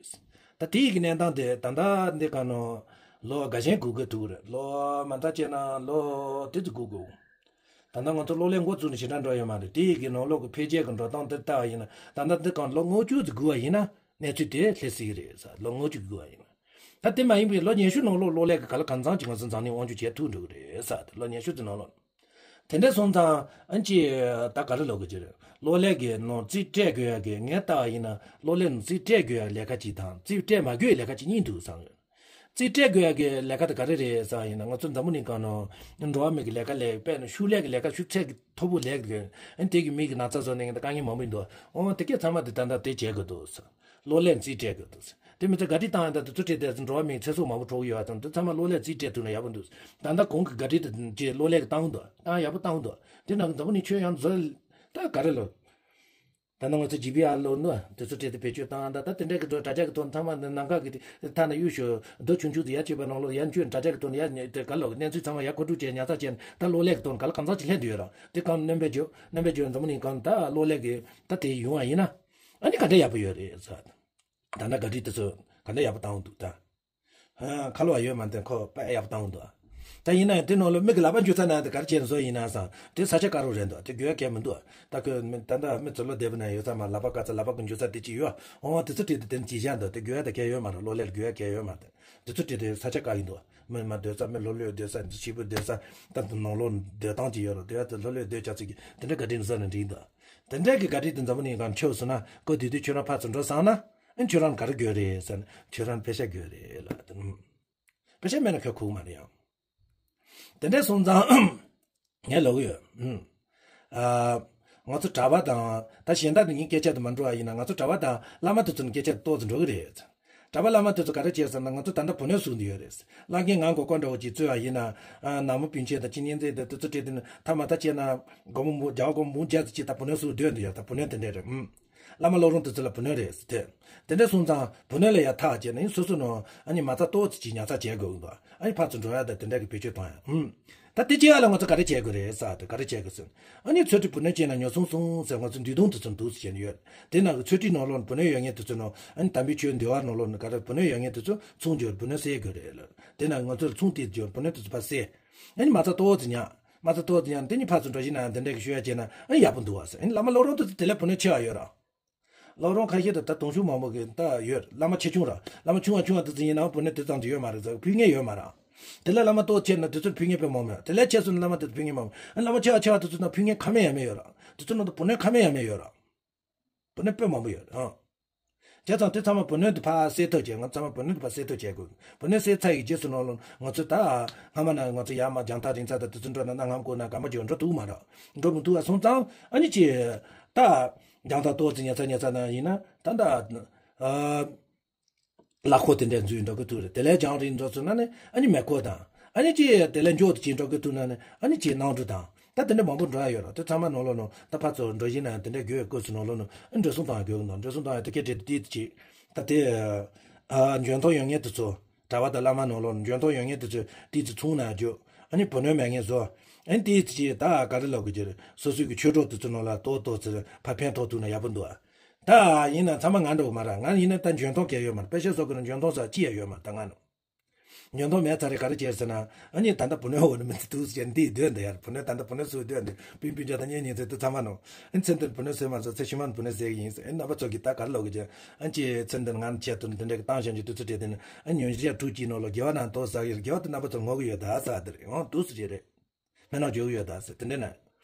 ད་དེ་ཡི་གི་གནས་སྟངས་དེ་ད་ལྟ་འདི་ག་ནང་ལོ་འགའ་ཤས་སྒུག་དགོས་ཐུག་རེད། ལོ་མ་མཐའ་བྱས་ན་ལོ་དེ་ཚོ་སྒུག་དགོས། ད་ལྟ་ང་ཚོ་གློག་ཀླད་འགོ་བཙུགས་ནས་ཞེ་དྲག་འགྲོ་ཡོད་མ་རེད། དེ་ཡི་གི་ནང་ལོགས་ཀྱི་འཕེལ་རྒྱས་ཀྱི་འགྲོ་སྟངས་དེ་ལྟ་བ་ཡིན་ན་ད་ལྟ་འདི་ག་ལོ་ལྔ་བཅུ་ཙམ་སྒུག་པ་ཡིན་ན་གནས་ཚུལ་དེ་སླེབས་སྲིད་ཀྱི་རེད་ཟེར། ལོ་ལྔ་བཅུ་སྒུག་པ་ཡིན་ན། ད་དེ་མ་ཡིན་པའི་ལོ་ཉི་ཤུ་ནང་ལོགས་གློག་ཀླད་ཀྱིས་ག་ལ་གང་འཚམ་ཅིག་ང་ཚོ་འཛམ་གླིང་དབང་སྒྱུར་བྱེད་ཐུབ་འགྲོ་གི་རེད་ཟེར། ལོ་ཉི་ཤུ་ཙམ་ནང་ལོགས། དེ་འདྲ་སོང་ཙང་ཨ་ཅེ་ད་ག་རེ་ལབ་དགོས་ཀྱི་རེད། གློག་ཀླད་ཀྱི་ནང་རྩིས་སྤྲད་དགོས་ཡ་གི་ངས་ལྟ་བ་ཡིན་ན་གློག་ཀླད་ནང་རྩིས་སྤྲད་དགོས་ཡ་ལས་ཀ་གཅིག་དང་རྩིས་སྤྲད་མ་དགོས་ཡ་ལས་ཀ་གཅིག་གཉིས་འདུག་བསམ་ཡོད། རྩིས་སྤྲད་དགོས་ཡ་གི་ལས་ཀ་དེ་ག་རེ་རེད་བསམ་ཡིན་ན་ང་ཚོ་འཛམ་བུ་གླིང་སྒང་ནང་འགྲོ་བ་མི་གི་ལས་ཀ་ལས་དཔེར་ན་ཤུགས་ལས་ཀྱི་ལས་ཀ་ཤུགས་ཚད་ཀྱི་མཐོ་པོ་ལས་ཀྱི་ཨ་དེ་གི་མི་གི་ན་ཚ་བཟོ་ནས་དཀའ་ངལ་མང་པོ་འདུག་འོ་དེ་གས་ཚང་མ་དེ་ད་ལྟ་དེ་བྱེད་དགོས་འདུག་ཟེར། གློག་ཀླད་རྩིས་སྤྲད་དགོས་འདུག་ཟེར། དེ་མི་ཚད་ག་དུས་བཏང་ཡང་ད་དུས་ཚོད་སྤྲད་དེ་འགྲོ་བ་མིའི་ཚེ་སྲོག་མང་པོ་འཕྲོག་ཡོད་པ་དང་དེ་ཚང་མ་གློག་ཀླད་རྩིས་སྤྲད་ཐུབ་ན་ཡག་པོ་འདུག་ད་ལྟ་གོང་གི་ག་དུས་དེ་རྗེས་གློག་ཀླད་ཀྱིས་བཏང་འདུག་བཏང་ཡག་པོ་བཏང་འདུག་དེ་ནང་གི་འཛམ་བུ་གླིང་ཁྱོན་ཡོངས་བཟོ་ད་ག་རེ་ལོ། ད་ནང་ང་ཚོ་ཇི་བི་ཨར་ལོ་ནོ་དེ་ཚོ་སྤྲད་དེ་བེད་སྤྱོད་བཏང་ད་ད་དེ་འདྲ་གི་དྲ་རྒྱ་གི་ཐོག་ཐ་མ་ནང་ག་གི་དེ་ཐ་ན་གཡུག་ཞོ་རྡོ་ཆུང་ཆུང་དེ་ཡར་བཅོས་པ་ནང་ལོགས་ཡར་བཅོས་དྲ་རྒྱ་གི་ཐོག་ནས་ཡར་དེ་ག་ལོག་གནས་ཚུལ་ཚང་མ་ཡར་མཁོ་སྤྲོད་བྱས་ཉར་ཚགས་བྱས་ནས་ད་གློག་ཀླད་གི་ཐོག་ནས་ག་ལ་གང་འཚམ་ཅིག་ལྷན་དུ་ཡོད་ར་དེ་གང་སྣོན་པ་བརྗོད་སྣོན་པ་བརྗོད་འཛམ་བུ་གླིང་གང་ད་གློག་ཀླད་གི་ད་དེ་ཡོང་བ་ཡིན་ན། ཨ་ནི་ག་འདྲ་ཡག་པོ་ཡོད་རེད་ཟེར། ད་ལྟ་ག་སྒྲིག་དེ་ཚོ་ག་འདྲ་ཡག་པོ་བཏང་འདུག་ད། ཧ། ཁ་ལོ་བ་ཡོད་མ་འདུག་ཁོ་དཔེ་ཡག་པོ་བཏང་འདུག་ད་ཡིན་ན་ཡང་དེ་ནང་ལ་མི་གི་ལག་པ་འཇུ་ས་ན་དེ་ག་རེ་བྱས་ནས་བཟོ་ཡིན་ན་བསམ་དེ་ས་ཆ་དཀར་རོ་རེད་འདུག་དེ་དགོས་ཡ་གལ་མི་འདུག་ད་ཁོས་མི་ད་ལྟ་མི་ཚོ་ལོ་བསྡད་པ་ན་ཡོད་ས་མ་ལག་པ་དཀར་ས་ལག་པ་གི་འཇུ་ས་དེ་ཅི་ཡོད། འོ་དེ་ཚོ་བྲིས་ཏེ་དེ་ནས་ཅི་བྱ་འདུག་དེ་དགོས་ཡ་དེ་གལ་ཡོད་མ་རེད། གློག་ཀླད་ལ་དགོས་ཡ་གལ་ཡོད་མ་རེད། དེ་ཚོ་བྲིས་ཏེ་ས་ཆ་དཀར་ཡིན་འདུག་མི་མ་སྡོད་ས་མི་ལྷོད་ལྷོད་སྡོད་ས་འདི་ཕྱི་པོ་སྡོད་ས་ད་དེ་ནང་ལོགས་སྡོད་སྟངས་ཅི་ཡོད་རེད། དེ་ཡ་དེ་ལྷོད་ལྷོད་སྡོད་ཆ་ཚིག་གི་དེ་འདྲ་ག་དྲིན་བཟོ་ནས་འགྲིག་འདུག་དེ་འདྲ་གི་ག་དྲིན་དེ་འཛམ་བུ་གླིང་སྒང་ཆོག་སོང་ན་ཀོ་དུས་དུས་ཁྱོད་རང་ཕར་ཚུར་འགྲོ་སོང་ན། ཨ་ཁྱོད་རང་ག་རེ་དགོས་རེད་ཟེར་ན་ཁྱོད་རང་པེ་ཤ་དགོས་རེད་ལབ། པེ་ཤ་མེད་ན་ཁྱོད་ཁུག་མ་རེད་ཡང་། དེ་འདྲ་སོང་ཙང་ངས་ལབ་གི་ཡོད། ཨ། ང་ཚོ་གྲྭ་པ་དང་ད་གཞན་དག་ནི་ངའི་སྐད་ཆ་དུ་མ་འགྲོ་བ་ཡིན་ན་ང་ཚོ་གྲྭ་པ་དང་བླ་མ་དེ་ཚོ་ནི་སྐད་ཆ་ཏོག་ཙམ་འགྲོ་གི་རེད། གྲྭ་པ་བླ་མ་དེ་ཚོ་ག་རེ་བྱས་ཟེར་ན་ང་ཚོ་ད་ལྟ་བུ་ནོར་བཟུང་དུ་ཡོད་རེད། བླ་རྒན་ང་མགོ་སྐོར་འདྲ་བོ་ཅིག་རྩོད་པ་ཡིན་ན། ནང་མི་སྤུན་མཆེད་དང་ཁྱི་གཉེན་ཚན་དེ་དེ་ཚོ་བྲིས་དེ་ནི་ཐ་མ་ད་བྱས་ན་སྒོར་མོ་མོ་རྒྱ་སྒོར་མོ་བརྒྱ་ཙམ་ཅིག་ད་བུ་ནོར་བཟུང་སྡོད་འདུག་ཡ། ད་བུ་ནོར་དེ་འདྲ་རེད། ཨུམ། བླ་མ་སློབ་རུང་དེ་ཚོ་ལ་བུ་སྣོད་རེད་ཟེར་ཏེ། དེ་འདྲ་སོང་ཙང་བུ་སྣོད་ལ་ཡ་ཐག་བཅད་ནས་སོ་སོ་ནང་ཨ་ནི་མ་རྩ་ཏོག་ཙམ་ཅིག་ཉར་ཚགས་བྱེད་དགོས་ཀྱི་འདུག་ཨ་ནི་ཕར་ཚུར་འགྲོ་ཡ་དང་དེ་འདྲ་གི་བེད་སྤྱོད་གཏོང་ཡ། ཨུམ། ད་དེ་བྱེད་ཡ་ལ་ང་ཚོ་ག་རེ་བྱེད་དགོས་རེད་ཟེར་ཏེ། ག་རེ་བྱེད་དགོས་ཟེར། ཨ་ནི་ཚོད་ཁྲི་བུ་སྣོད་བྱས་ན་ཉོ་ཚོང་སོང་ཟེར་ང་ཚོ་འདུས་གདུང་དེ་ཚོ་འདུག་ཟེར་བྱས་ནས་ཡོད། དེ་ན་ཚོད་ཁྲི་ནང་ལོགས་བུ་སྣོད་ཡོད་མཁན་དེ་ཚོ་ནང་ཨ་ནི་དམ་པའི་ཆོས་འདུལ་བ་ནང་ལོགས་ནས་ག་རེ་བུ་སྣོད་ཡོད་མཁན་དེ་ཚོ་ཚོང་རྒྱུར་བུ་སྣོད་བསད་དགོས་རེད་ལ། དེ་ན་ང་ཚོ་ལ་ཚོང་དེ་རྒྱུར་བུ་སྣོད་དེ་ཚོ་ཕར་བསད། ཨ་ནི་མ་རྩ་ཏོག་ཙམ་ཉར། མ་རྩ་ཏོག་ཙམ་ཉར་ནས་དེ་ནི་ཕར་ཚུར་འགྲོ་བཞིན་ན་དེ་འདྲ་གི་ཤོད་ཡ་བྱས་ན་ཨ་ནི་ཡག་པོ་འདུག་བ་ཟེར། ཨ་ནི་བླ་མ་སློབ་རུང་དེ་ཚོ་དེ་ལས་བུ་སྣོད་ཆེ་བ་ཡོད་ར། སློབ་རུང་ཁ་ཤས་དུ་ད་དུང་ཕྱུག་མང་པོ་གི་ད་ཡོད། བླ་མ་ཆེ་ཆུང་ར། བླ་མ་ཆུང་བ་ཆུང་བ་དེ་ཚོ་ཡིན་ནའང་བུ་སྣོད་དེ་ཙམ་དུ་ཡོད་མ་རེད་ཟེར། ཕུལ་མཁན་ཡོད་མ་རེད། དེ་ལས་བླ་མ་ཏོག་ཆེ་ན་དེ་ཚོར་ཕུལ་མཁན་དཔེ་མང་མོད། དེ་ལས་ཆེ་སོང་ན་བླ་མ་དེ་ཚོ་ཕུལ་མཁན་མང་མོད། ཨ་བླ་མ་ཆེ་བ་ཆེ་བ་དེ་ཚོ་ན་ཕུལ་མཁན་ཁ་མེད་ཡ་མེད་ཡོད་ར། དེ་ཚོ་ནང་དུ་བུ་སྣོད་ཁ་མེད་ཡ་མེད་ཡོད་ར། བུ་སྣོད་དཔེ་མང་པོ་ཡོད་ར། ཨང་། བྱས་ཙང་དེ་ཚང་མ་བུ་སྣོད་དེ་ཕར་བསད་ཐབས་བྱས། ང་ཚང་མ་བུ་སྣོད་དེ་ཕར་བསད་ཐབས་བྱས་དགོས། བུ་སྣོད་བསད་ཚར་ཡི་རྗེས་སུ་ནང་ལོགས་ང་ཚོ་ད་སྔ་མ་ན་ང་ཚོ་ཡར་མར་རྒྱང་ཐག་རིང་ཚད་དང་དེ་ཚོ་འགྲོ་ན་གནམ་སྔོན་ན་སྐར་མ་བརྒྱད་འགྲོ་ཐུབ་མ་རེད། འགྲོ་མི་ཐུབ་པ་སོང་ཙང་ཨ་ནི་ཅི། ད། རྒྱང་ཐག་ཏོག་ཙམ་ཉལ་ཚ་ཉལ་ཚ་ན་ཡིན་ན་ད་ད། ཨ། གླ་འཁོར་དེ་འདྲ་འཛུལ་འགྲོ་གི་ཐུག་རེད། དེ་ལས་རྒྱང་རིང་འགྲོ་ཚུལ་ན་ནི་ཨ་ནི་མེ་འཁོར་དང་། ཨ་ནི་ཅི་དེ་ལས་མགྱོགས་དུ་ཅིག་འགྲོ་གི་ཐུག་ན་ནི་ཨ་ནི་ཅི་གནམ་གྲུ་དང་། ད་དེ་འདྲ་མང་པོ་འགྲོ་ཡ་ཡོད་ར། དེ་ཚང་མ་ནང་ལོགས་ནང་ད་ཕར་ཚུར་འགྲོ་བཞིན་ན་དེ་འདྲ་དགོས་སྐབས་སུ་ནང་ལོགས་ནང་ཨ་འགྲོ་སོང་གཏོང་ཡ་དགོས་ཀྱི་འདུག་འགྲོ་སོང་གཏོང་ཡ་དེ་གས་དེ་དེ་ཅི། ད་དེ། ཨ། འཇོན་ཐང་ཡོད་མཁན་དེ་ཚོ། གྲྭ་པ་དང་བླ་མ་ནང་ལོགས་འཇོན་ཐང་ཡོད་མཁན་དེ་ཚོས་དེ་ཚོ་ཚོང་ན་རྒྱུ། ཨ་ནི་བུ་སྣོད་མེད་མཁན་ཚོ། ཨ་ནི་དེ་ཚོ་ཅི་ད་ག་རེ་ལབ་དགོས་ཀྱི་རེད། སོ་སོའི་གི་ཆོས་གྲོགས་དེ་ཚོ་ནང་ལ་ཏོག་ཏོག་ཚེ་ཕར་ཕན་ཐོགས་ཐུབ་ན་ཡག་པོ་འདུག་ཨ། ད་ཡིན་ན་ཚང་མ་ང་འདྲ་བོ་མ་རེད། ང་ཡིན་ན་ད་འཇོན་ཐང་གང་ཡང་ཡོད་མ་རེད། པེ་ཤ་བཟོ་དགོས་ན་འཇོན་ཐང་ཟེར་ཅི་ཡང་ཡོད་མ་རེད་ད་ང་ནང་། འཇོན་ཐང་མེད་ཚར་རེད། ག་རེ་བྱས་ཟེར་ན། ཨ་ནི་ད་ལྟ་བུ་སྣོད་འོག་ནས་མི་ཚེ་འདུག་ཟེར་འདི་སྡོད་འདི་ཡར་བུ་སྣོད་ད་ལྟ་བུ་སྣོད་སུ་སྡོད་འདི་སྤུན་སྤུན་ཆ་དང་གཉེན་ཉེ་ཚན་དུ་ཚང་མ་ནོ། ཨ་ནི་ཚེ་འདིར་བུ་སྣོད་སུ་མ་སོང་ཚེ་ཕྱི་མ་བུ་སྣོད་ཟེར་གི་ཡིན་ཟེར། ཨ་ནི་རྣམ་པ་ཚོ་གིས་ད་ག་རེ་ལབ་གི་ཅེ། ཨ་ནི་ཅི་ཚེ་འདིར་ང་ནི་ཆེད་དུ་འདི་འདྲ་གི་བཏང་བཞག་རྒྱུ་དུས་ཚོད་སྤྲད་དེ་ནི་ཨ་ནི་ཉོན་ཅི་ཡ་དྲུག་གི་ནང་ལོ་དགེ་བ་ནང་དོ་ཟ་གི་རེད། དགེ་བ་དེ་རྣམ་པ་ཚོར་བསྔོ་གི་ཡོད་ད་ཟེར་དེ་རེད། འོང་འདུག་སུ་ཅི་རེད། མེད་ན་འཇོག་གི་ཡོད་ད་ཟེར་དེ་འདྲ་ན།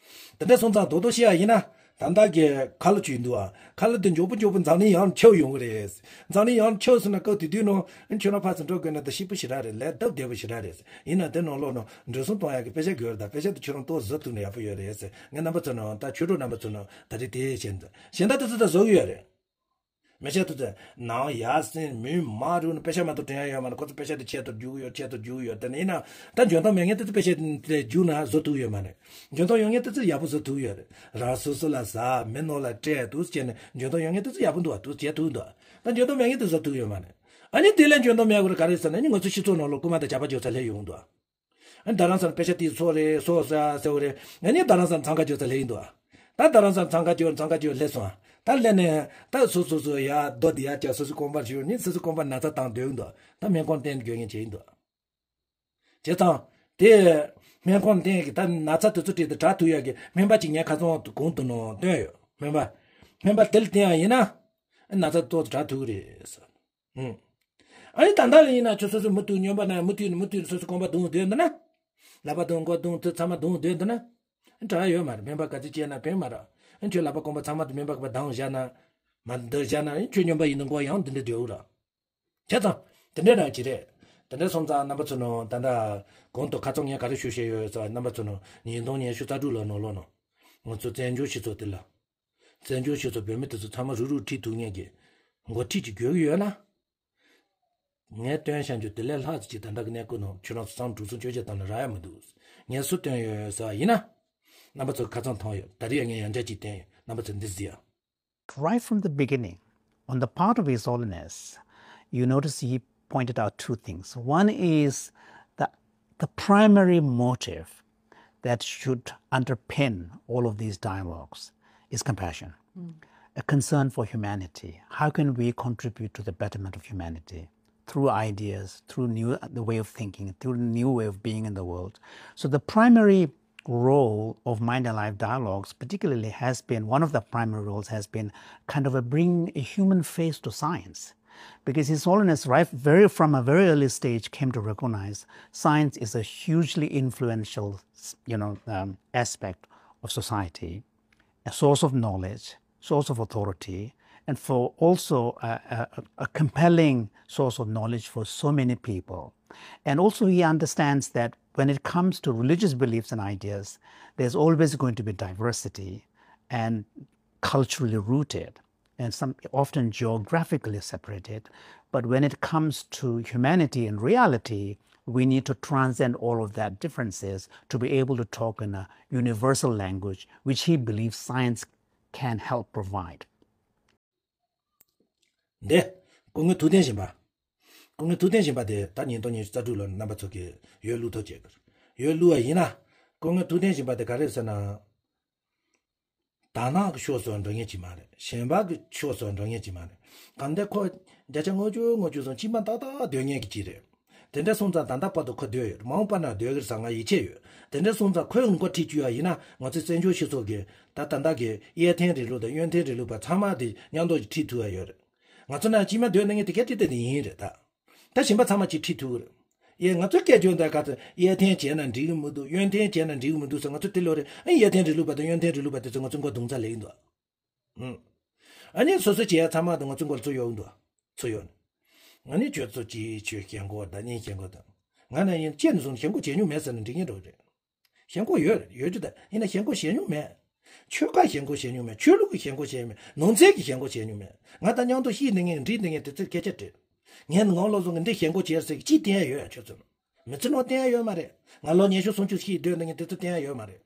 དེ་འདྲ་སོང་ཙང་རྡོག་རྡོག་བཤད་ཡ་ཡིན་ན། ད་ལྟ་གི་ཁ་ལོ་བྱུང་འདུག་ཨ། ཁ་ལོ་དེ་མགྱོགས་པོ་མགྱོགས་པོ་འཛམ་གླིང་ཡར་ཁྱབ་ཡོང་གི་རེད། འཛམ་གླིང་ཡར་ཁྱབ་སོང་ན་སྐབས་དེ་དུས་ནང་ཁྱོད་རང་ཕར་ཚུར་འགྲོ་དགོས་ན་ད་སྐྱིད་པོ་ཞེ་དྲག་རེད། ལས་སྟབས་བདེ་པོ་ཞེ་དྲག་རེད། ཡིན་ན་དེ་ནང་ལོགས་ནང་འགྲོ་སོང་གཏོང་ཡ་གི་པེ་ཤ་དགོས་རེད་ད། པེ་ཤ་དེ་ཁྱོད་རང་ཏོག་བཟོ་ཐུབ་ན་ཡག་པོ་ཡོད་རེད་ཟེར། ངས་རྣམ་པ་ཚོ་ནང་ད་ཆོས་གྲོགས་རྣམ་པ་ཚོ་ནང་ད་རེས་དེ་བྱས་འདུག་གཞན་དག་དེ་ཚོ་ད་བཟོ་གི་ཡོད་རེད། མི་ཤ་དེ་ཚོ་ནང་ཡ་སེན་མུན་མ་རུ་ནི་པེ་ཤ་མ་གཏོགས་དྲན་ཡ་ཡོད་མ་རེད། ཁོ་ཚོ་པེ་ཤ་དེ་ཆེད་དུ་རྒྱུག་གི་ཡོད། ཆེད་དུ་རྒྱུག་གི་ཡོད། དེ་ནས་ཡིན་ན་ད་འཇོན་ཐང་མེད་མཁན་དེ་ཚོ་པེ་ཤ་དེ་རྒྱུག་ན་བཟོ་ཐུབ་ཡོད་མ་རེད། འཇོན་ཐང་ཡོད་མཁན་དེ་ཚོ་ཡག་པོ་བཟོ་ཐུབ་ཡོད་རེད། རང་སོ་སོ་ལ་ཟ། མི་ནོར་ལ་སྤྲད་འདུག་བྱས་ནས་འཇོན་ཐང་ཡོད་མཁན་དེ་ཚོ་ཡག་པོ་འདུག་བ་འདུག་བྱེད་ཐུབ་འདུག་ད་འཇོན་ཐང་མེད་མཁན་དེ་བཟོ་ཐུབ་ཡོད་མ་རེད། ཨ་ནི་དེ་ལས་འཇོན་ཐང་མེད་དགོས་རེད་ག་རེ་ཟེར་ན་ནི་ང་ཚོ་སྤྱི་ཚོགས་ནང་ལ་རྐུན་མ་དང་ཇག་པ་རྒྱག་ས་སླེབས་ཡོང་འདུག་ཨ་ནི་རྡ་རམ་ས་ལ་པེ་ཤ་དེ་ཚོ་རེད་སོ་ས་ཟེར་བ་རེད། ཨ་ནི་རྡ་རམ་ས་ལ་འཚང་ཁ་རྒྱག་ས་སླེབས་ཡིན་འདུག་ད་རྡ་རམ་ས་ལ་འཚང་ཁ་རྒྱག་འཚང་ཁ་རྒྱག་སླེབས་སོང་། ད་སླེབས་ནས་ད་སོ་སོ་སོ་ཡ་རྡོ་དེ་ཡ་ཀྱག་སོ་སོ་རྐང་པར་ཞུ་ནི་སོ་སོ་རྐང་པར་ན་ཚ་བཏང་སྡོད་འདུག་ད་སྨན་ཁང་བསྟན་དགོས་ངེས་བྱས་ཡིན་འདུག་བྱས་ཙང་། དེ། སྨན་ཁང་བསྟན་གི་ད་ན་ཚ་དེ་ཚོ་བྲིས་ཏེ་དྲག་ཐུག་ཡག་གི་སྨན་པ་གཅིག་ངའི་ཁ་སང་གོང་དུ་ནང་བསྟན་ཡོད། སྨན་པ། སྨན་པ་དེ་ལ་བསྟན་ཡག་ཡིན་ན། ན་ཚ་ཏོག་ཙམ་དྲག་ཐུག་གི་རེད་ཟེར། ཨུམ། ཨ་ནི་ད་ལྟ་ལ་ཡིན་ན་ཁྱོད་སོ་སོ་མུ་མཐུད་སྨྱོན་པ་ན་མུ་མཐུད་ནས་མུ་མཐུད་ནས་སོ་སོ་རྐང་པ་རྡུང་སྡོད་འདུག་ན། ལག་པ་རྡུང་མགོ་རྡུང་ཐུག་ཚང་མ་རྡུང་སྡོད་འདུག་ན། དྲག་ཡོད་མ་རེད། སྨན་པ་ག་ཚོད་བྱས་ན་ཕན་མ་རེད། ཁྱོད་ལག་པ་རྐང་པ་ཚང་མ་དེ་སྨན་པ་ག་པ་རྡུང་བཞག་ན། མ་འདི་བཞག་ན་ཁྱོད་སྨྱོན་པ་ཡིན་ན་མགོ་ཡང་འདི་འདྲ་སྡོད་འོ་ར། བྱས་ཙང་། དེ་འདྲའི་རང་ཅི་རེད། དེ་འདྲ་སོང་ཙང་རྣམ་པ་ཚོ་ནང་ད་ལྟ། གོང་དུ་ཁ་སང་ངས་ག་རེ་ཞུ་བཤད་ཡོད་ཟེར་བ་རྣམ་པ་ཚོ་ནང་ཉིས་སྟོང་ཉི་ཤུ་རྩ་དྲུག་ལོ་ནང་ལོགས་ནང་། ང་ཚོ་བཙན་བྱོལ་སྤྱི་ཚོགས་དེ་ལ། བཙན་བྱོལ་སྤྱི་ཚོགས་བོད་མི་དེ་ཚོ་ཚང་མ་རུག་རུག་ཁྲིད་ཐུབ་མཁན་གྱི། འགོ་ཁྲིད་ཅིག་དགོས་ཀྱི་ཡོད་ན། ངས་བཏོན་བཞག་རྒྱུ་དེ་ལས་ལྷག་ཙམ་ཅིག་ད་ལྟ་གི་གནས་སྐབས་ནང་ཁྱོད་རང་ཚོ་ཚང་མ་འགྲོ་སོང་བཅོ་བརྒྱད་བཏང་ན་རག་ཡ་མི་འདུག་ངས་སུ་བཏོན་ཡོད་ཟེར་བ་ཡིན་ན། རྣམ་པ་ཚོ་ཁ་ཚང་མཐོང་ཡོད། ད་རེས་ཡང་ངས་ཡང་བསྐྱར་ཅིག་བསྟན་ཡོད། རྣམ་པ་ཚོ་འདི་གཟིགས་ཡ། Right from the beginning, on the part of His Holiness, you notice he pointed out two things. One is that the primary motive that should underpin all of these dialogues is compassion, a concern for humanity. How can we contribute to the betterment of humanity through ideas, through new the way of thinking, through the new way of being in the world? So the primary role of Mind and Life Dialogues, particularly, has been one of the primary roles has been kind of a bringing a human face to science. Because His Holiness, right, very from a very early stage, came to recognize science is a hugely influential, you know, um, aspect of society, a source of knowledge, source of authority, and for also a, a, a compelling source of knowledge for so many people. And also, he understands that when it comes to religious beliefs and ideas, there's always going to be diversity and culturally rooted and some often geographically separated. But when it comes to humanity and reality, we need to transcend all of that differences to be able to talk in a universal language, which he believes science can help provide. འདི། སྐུ་ངོ་ཐུབ་བསྟན་སྦྱིན་པ། སྐུ་ངོ་ཐུབ་བསྟན་སྦྱིན་པ་དེ་ད་ཉིས་སྟོང་ཉི་ཤུ་རྩ་དྲུག་ལོར་རྣམ་པ་ཚོ་གིས་ཡོད་བླུག་ཐུབ་བྱེད་དགོས། ཡོད་བླུག་པ་ཡིན་ན། སྐུ་ངོ་ཐུབ་བསྟན་སྦྱིན་པ་དེ་ག་རེ་ཟེར་ན། དར་ནག་གི་ཕྱོགས་སུ་འགྲོ་མཁན་ཅིག་མ་རེད། གཞན་པ་གི་ཕྱོགས་སུ་འགྲོ་མཁན་ཅིག་མ་རེད། གང་ལྟར་ཁོ་བརྒྱ་ཆ་ལྔ་བཅུ་ལྔ་བཅུ་ཙམ་སྤྱི་མ་ཏག་ཏག་སྡོད་མཁན་གྱི་ཅིག་རེད། དེ་འདྲ་སོང་ཙང་ད་ལྟ་བར་དུ་ཁོ་སྡོད་ཡོད། མ་འོངས་པ་ན་སྡོད་ཀྱི་རེད་བསམ་ང་ཡིད་ཆེས་ཡོད། དེ་འདྲ་སོང་ཙང་ཁོས་མགོ་ཁྲིད་བཅུག་པ་ཡིན་ན་ང་ཚོའི་བཙན་བྱོལ་སྤྱི་ཚོགས་ཀྱི་ད་ད་ལྟ་གི་གཡས་འཐེན་རིང་ལུགས་དང་གཡོན་འཐེན་རིང་ལུགས་པ་ཚང་མ་དེ་མཉམ་དུ་ཁྲིད་ཐུབ་པ་ཡོད་རེད། ང་ཚོ་ནང་སྤྱི་མ་སྡོད་གནང་མཁན་དེ་ག་ཅི་ལྟ་དེ་ཡིན་རེད་ད། ད་གཞན་པ་ཚང་མ་ཅིག་ཁྲིད་ཐུབ་ཀྱི་རེད། ཡེ་ང་ཚོ་སྐད་ཆ་འདི་ག་ཚོད་གཡས་འཐེན་བྱས་ན་འགྲིག་གི་མི་འདུག་གཡོན་འཐེན་བྱས་ན་འགྲིག་གི་མི་འདུག་ཟེར་ང་ཚོ་དེ་ལོ་རེ་ཨ་གཡས་འཐེན་རིང་ལུགས་པ་དང་གཡོན་འཐེན་རིང་ལུགས་པ་དེ་ཚོ་ང་ཚོ་མགོ་རྡུང་ཚ་ལེགས་འདུག་ཨུམ། ཨ་ནི་སོ་སོ་བྱས་ཚང་མ་དང་ང་ཚོ་མགོ་ཚོ་ཡོང་འདུག་ཚོ་ཡོང་། ང་ནི་ཁྱོད་ཚོ་ཅིག་ཁྱོད་ཞེན་ཁོག་ད་ཉིན་ཞེན་ཁོག་ད། ང་ན་ཡིན་ཅེས་ནས་སོང་ཞེན་ཁོག་བྱེད་མྱོང་མེད་ཟེར་ན་འགྲིག་ངེས་འགྲོ་རེད། ཞེན་ཁོག་ཡོད་རེད་ཡོད་རྒྱུ་ད་ཡིན་ན་ཞེན་ཁོག་བྱེད་མྱོང་མེད། ཆོལ་ཁ་ཞེན་ཁོག་བྱེད་མྱོང་མེད། ཆོས་ལུགས་ཀྱི་ཞེན་ཁོག་བྱེད་མྱོང་མེད། ནང་ཚན་གྱི་ཞེན་ཁོག་བྱེད་མྱོང་མེད། ང་དང་མཉམ་དུ་ཤི་ནས་ངས་འདྲིས་ནས་ངས་དེ་ཚོའི་སྐད་ཆ་དྲིས། ངས་ནི་ངའི་བློ་བཟང་གི་འདི་ཞེན་ཁོག་བྱེད་ཟེར་གྱི་ཅིས་བསྟན་ཡ་ཡོད་ཡ་ཁྱོད་ཚོ། མི་ཚེ་ནང་བསྟན་ཡ་ཡོད་མ་རེད། ང་ལོ་ཉི་ཤུ་སུམ་ཅུ་ཤི་སྡོད་ནས་ངས་དེ་ཚོ་བསྟན་ཡ་ཡོད་མ་རེད།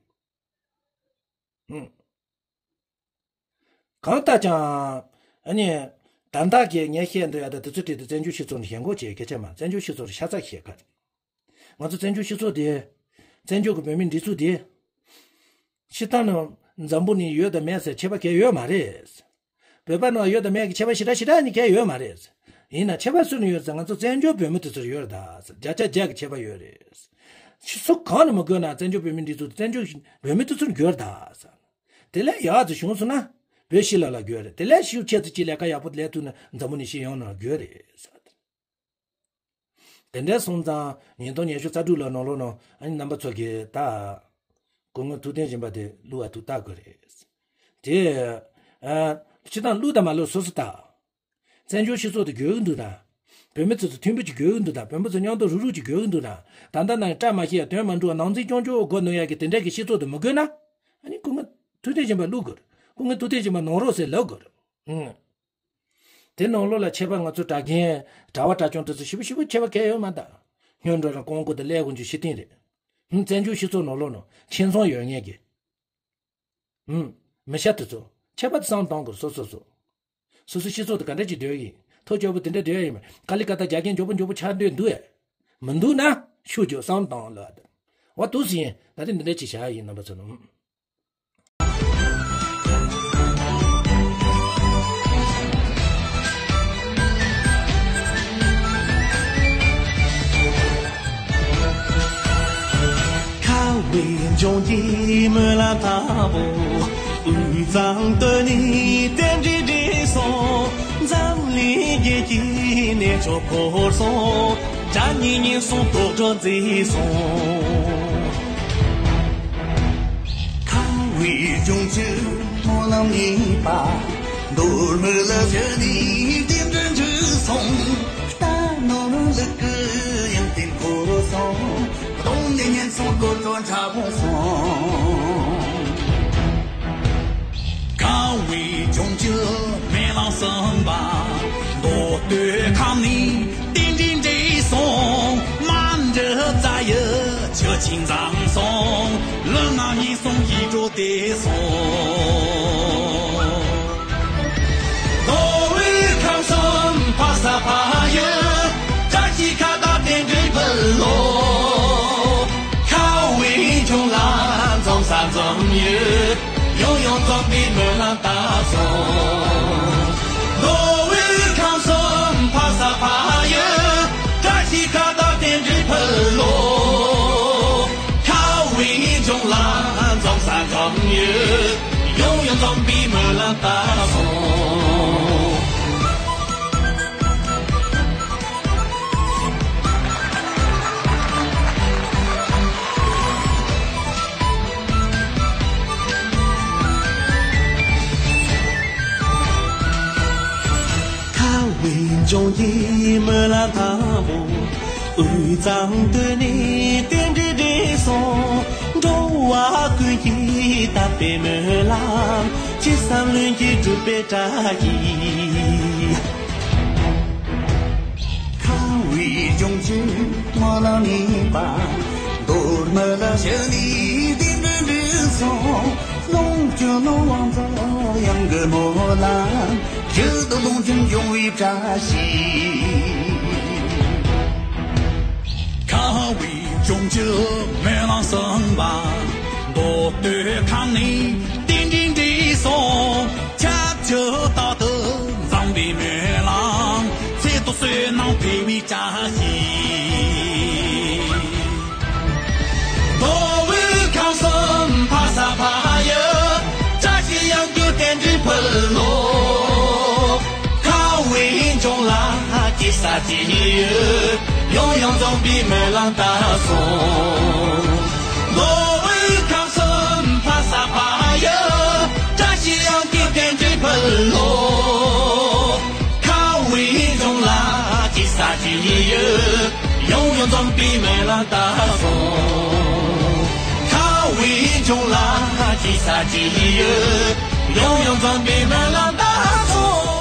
ཧུམ། གང་ལྟར་ཀྱང་། ཨ་ནི། ད་ལྟ་གི་ངས་བཤད་འདོད་ཡ་ད་དེ་ཚོ་བྲིས་ཏེ་བཙན་བྱོལ་སྤྱི་ཚོགས་ནས་ཞེན་ཁོག་བྱེད་སྐད་ཆ་མ་བཙན་བྱོལ་སྤྱི་ཚོགས་རུ་ཤ་ཚ་བཤད་ཁ་རེད། ང་ཚོ་བཙན་བྱོལ་སྤྱི་ཚོགས་དེ། བཙན་བྱོལ་གྱི་བོད་མིའི་སྒྲིག་འཛུགས་དེ། སྤྱིར་བཏང་ནི་འཛམ་བུ་ནས་ཡོད་དང་མེད་ཟེར་ཁྱད་པར་གང་ཡང་ཡོད་མ་རེད། བོད་པ་ནང་ཡོད་དང་མེད་ཀྱི་ཁྱད་པར་ཞེ་དྲག་ཞེ་དྲག་ནི་གང་ཡང་ཡོད་མ་རེད། ཡིན་ན་ཁྱད་པར་སུ་ནས་ཡོད་ཟེར་ང་ཚོ་བཙན་བྱོལ་བོད་མི་དེ་ཚོར་ཡོད་རེད་ད་ཟེར་བརྒྱ་ཆ་བརྒྱ་གི་ཁྱད་པར་ཡོད་རེད། ཕྱི་སོ་གང་ནས་མི་དགོས་ན་བཙན་བྱོལ་བོད་མིའི་སྒྲིག་འཛུགས་དེ་བཙན་བྱོལ་བོད་མི་དེ་ཚོར་འགྱུར་ད་ཟེར། དེ་ལས་ཡག་ཙི་བྱུང་སོང་ན་བོད་ཕྱི་ལ་ལ་འགྱུར་རེད། དེ་ལས་ཤུགས་ཆེ་ཙི་ཅི་ལས་ཀ་ཡག་པོ་ལས་ཐུབ་ན་འཛམ་བུ་ནས་ཕྱི་ཡོང་ན་འགྱུར་རེད་ཟེར། དེ་འདྲ་སོང་ཙང་ཉིས་སྟོང་ཉི་ཤུ་རྩ་དྲུག་ལོ་ནང་ལོགས་ནང་ཨ་ནི་རྣམ་པ་ཚོ་གིས་ད། སྐུ་ངོ་ཐུབ་བསྟན་སྦྱིན་པ་དེ་བླུག་པ་ཐུག་ལྟ་དགོས་རེད། དེ། ཨ། སྤྱིར་བཏང་བླུག་དང་མ་བླུག་སོ་སོ་ལྟ། བཙན་བྱོལ་སྤྱི་ཚོགས་དེ་དགོས་ཀྱི་འདུག་ན། བོད་མི་ཚོ་ཚོ་མཐུན་པོ་ཅིག་དགོས་ཀྱི་འདུག་ན་བོད་མི་ཚོ་མཉམ་དུ་རུག་རུག་ཅིག་དགོས་ཀྱི་འདུག་ན། ད་ལྟ་ན་བཀྲ་མ་ཤིས་ཡ་དོན་མ་འགྲུབ་པ་ནང་འཛིང་སྐྱོང་སྐྱོང་དགོས་ནོ་ཡ་གི་དེ་འདྲ་གི་སྤྱི་ཚོགས་དེ་མི་དགོས་ན། ཨ་ནི་སྐུ་ངོ་ཐུབ་བསྟན་སྦྱིན་པ་བླུག་དགོས་རེད། སྐུ་ངོ་ཐུབ་བསྟན་སྦྱིན་པ་ནོར་རོགས་ཟེར་ལབ་དགོས་རེད། ཨང་། དེ་ནང་ལོགས་ལ་ཁྱད་པར་ང་ཚོ་གྲྭ་རྒན་གྲྭ་བ་གྲྭ་ཆུང་དེ་ཚོ་ཞིབ་པོ་ཞིབ་པོ་ཁྱད་པར་གང་ཡོད་མ་གཏོགས། སྔོན་འགྲོ་རང་གོང་བུ་དེ་ཀླད་ཀོར་གྱི་ཤི་སྟེང་རེད། ཧུམ། བཙན་བྱོལ་སྤྱི་ཚོགས་ནང་ལོགས་ནང་ཁྱིམ་ཚང་ཡོད་ངེས་ཀྱི། ཧུམ། མི་ཤ་དེ་ཚོ་ཁྱད་པར་དུ་བསམ་གཏོང་དགོས། སོ་སོ་སོ། སོ་སོ་སྤྱི་ཚོགས་དེ་ག་འདྲ་ཅིག་སྡོད་ཡིན། ཐོ་ཅོག་པོ་དེ་འདྲ་སྡོད་ཡིན་མ། ཀ་ལི་ཀ་ཏ་རྒྱ་རྒན་མགྱོགས་པོ་མགྱོགས་པོ་ཆགས་འདོད་འདུག་ཨེ། མི་འདུག་ན་ཤུགས་རྒྱོབ་བསམ་གཏོང་ལོ་ཨ། དེ་བ་དུ་སི་ཡིན་ད་དེ་འདི་འདྲ་ཅིག་བྱ་ཡིན་རྣམ་པ་ཚོ་ནང་། ཁ་བའི་ལྗོངས་ཀྱི་སྨོན་ལམ་དང་པོ། དབུས་གཙང་སྟོད་ནས་རྟེན་འབྲེལ་འགྲིག་སོང་། འཛམ་གླིང་རྒྱལ་གྱི་གནས་མཆོག་བོར་སོང་། དགྲ་གཉེན་ཉེན་སོང་དོག་སྒྲོན་མཛེས་སོང་། ཁ་བའི་ལྗོངས་ཀྱི་སྨོན་ལམ་ངེས་པ། མདོ་སྨད་ལ་བཞུད་ནས་རྟེན་འབྲེལ་འགྲིག་སོང་། རྟ་ནོར་ལུག་གི་ཡང་རྟེན་འཁོར་སོང་། གདོང་ནས་ཉེན་སོང་དོག་སྒྲོན་འཁྲབ་སོང་། ཁ་བའི་ལྗོངས་ཀྱི་སྨོན་ལམ་གསུམ་པ། མདོ་སྟོད་ཁམས་ནས་རྟེན་འབྲེལ་འགྲིག་སོང་། མ་འདྲི་རྩ་ཡི་ཆུ་ཆེན་འཛོམས་སོང་། ལུས་ངག་ཉེན་སོང་ཡིད་འགྲོ་བདེ་སོང་། མདོ་དབུས་ཁམས་གསུམ་ཕ་ས་ཕ་ཡུལ། བཀྲ་ཤིས་ཁ་བརྡ་རྟེན་འབྲེལ་ཕུལ་ལོ། ཁ་བའི་ལྗོངས་ལ་འཛོམས་ས་འཛོམས་ཡུལ། ཡང་ཡང་འཛོམས་པའི་སྨོན་ལམ་བཏབ་སོང་། མདོ་དབུས་ཁམས་གསུམ་ཕ་ས་ཕ་ཡུལ། བཀྲ་ཤིས་ཁ་བརྡ་རྟེན་འབྲེལ་ཕུལ་ལོ། ཁ་བའི་ལྗོངས་ལ་འཛོམས་ས་འཛོམས་ཡུལ། ཡང་ཡང་འཛོམས་པའི་སྨོན་ལམ་བཏབ་སོང་། ཁ་བའི་ལྗོངས་ཀྱི་སྨོན་ལམ་དང་པོ། དབུས་གཙང་སྟོད་ནས་རྟེན་འབྲེལ་འགྲིག་སོང་། འགྲོ་བ་ཀུན་གྱི་དད་པའི་སྨོན་ལམ། ཅི་བསམ་ལྷུན་གྱིས་འགྲུབ་པའི་བཀྲ་ཤིས། ཁ་བའི་ལྗོངས་ཀྱི་སྨོན་ལམ་ངེས་པ། མདོ་སྨད་ལ་བཞུད་ནས་རྟེན་འབྲེལ་འགྲིག་སོང་། ལོངས་སྤྱོད་ནོར་བུ་ཡང་གི་སྨོན་ལམ། ཁྱེད་དུ་ལུང་འཛིན་འབྱུང་བའི་བཀྲ་ཤིས། ཁ་བའི་འབྱུང་བཅུ་སྨོན་ལམ་གསུམ་པ། མདོ་སྟོད་ཁམས་ནས་རྟེན་འབྲེལ་འགྲིག་སོང་། ཆབས་ཅིག་རྟག་ཏུ་འཛོམས་པའི་སྨོན་ལམ། ཚེ་ཐུགས་བསོད་ནམས་འཕེལ་བའི་བཀྲ་ཤིས། མདོ་དབུས་ཁམས་གསུམ་ཕ་ས་ཕ་ཡུལ། བཀྲ་ཤིས་ཡོང་རྒྱུ་རྟེན་འབྲེལ་ཕུལ་ལོ། ཁ་བའི་འབྱུང་ལ་སྐྱེ་ས་སྐྱེ་ཡུལ། ཡང་ཡང་འཛོམས་པའི་སྨོན་ལམ་བཏབ་སོང་། མདོ་དབུས་ཁམས་གསུམ་ཕ་ས་ཕ་ཡུལ། བཀྲ་ཤིས་ཡོང་རྒྱུ་རྟེན་འབྲེལ་ཕུལ་ལོ། ཁ་བའི་འབྱུང་ལ་སྐྱེ་ས་སྐྱེ་ཡུལ། ཡང་ཡང་འཛོམས་པའི་སྨོན་ལམ་བཏབ་སོང་། ཁ་བའི་འབྱུང་ལ་སྐྱེ་ས་སྐྱེ་ཡུལ། ཡང་ཡང་འཛོམས་པའི་སྨོན་ལམ་བཏབ་སོང་།